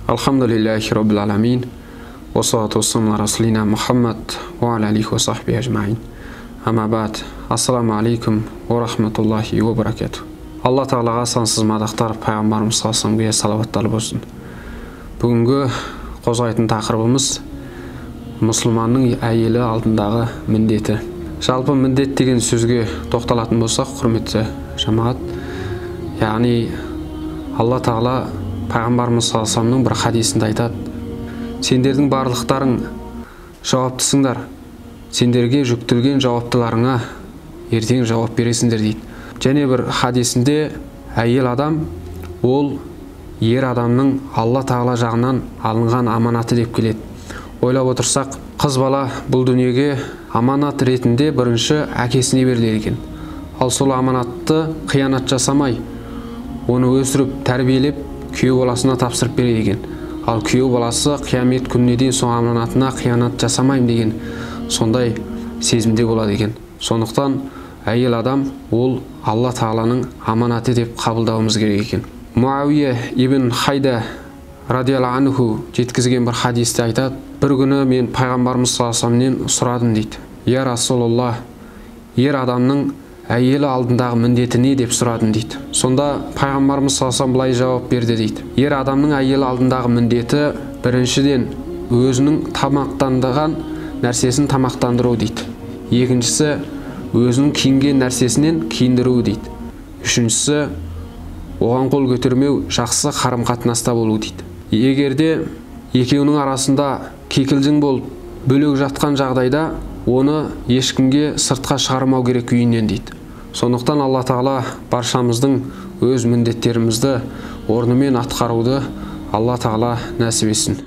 Алхамдулиллахи роббил аламин. Уассалату вассаламу аля расулина Мухаммад ва аля алихи ва сахбихи ажмаин. Ама бад. Ассаламу алейкум ва рахматуллахи ва баракатух. Алла Тағалаға сансыз мадақтар, пайғамбарымыз саллаллаху алейхи салаваттар болсын. Бүгінгі қозғайтын тақырыбымыз мұсылманның әйелі алдындағы міндеті. Жалпы міндет деген сөзге тоқталатын болсақ, құрметті жамағат, яғни Алла Тағала пайғамбарымыз саллаллаху алейхи бір хадисінде айтады: сендердің барлықтарың жауаптысыңдар, сендерге жүктелген жауаптыларыңа ертең жауап бересіңдер дейді. Және бір хадисінде әйел адам ол ер адамның Алла Тағала жағынан алынған аманаты деп келеді. Ойлап отырсақ, қыз бала бұл дүниеге аманат ретінде бірінші әкесіне беріледі екен. Ал сол аманатты қиянат жасамай, оны өсіріп, тәрбиелеп, күйеу баласына тапсырып береді екен. Ал күйеу баласы қиямет күніне дейін сол аманатына қиянат жасамаймын деген сондай сезімде болады екен. Сондықтан әйел адам ол Алла Тағаланың аманаты деп қабылдауымыз керек екен. Муауия ибн Хайда радиаллаху анху жеткізген бір хадисте айтады: бір күні мен пайғамбарымыз саллаллаху алейхи вассаламнан сұрадым дейді. Я Расулаллах, ер адамның әйелі алдындағы міндеті не деп сұрадым дейді. Сонда пайғамбарымыз саллаллаху алейхи вассалам былай жауап берді дейді. Ер адамның әйелі алдындағы міндеті біріншіден өзінің тамақтандырған нәрсесін тамақтандыру дейді. Екіншісі өзінің киінген нәрсесінен киіндіру дейді. Үшіншісі оған қол көтермеу, жақсы қарым-қатынаста болу дейді. Егерде екеуінің арасында кикілжің болып бөлек жатқан жағдайда оны ешкімге сыртқа шығармау керек үйінен дейді. Сондықтан Алла Тағала баршамыздың өз міндеттерімізді орнымен атқаруды Алла Тағала нәсіп етсін.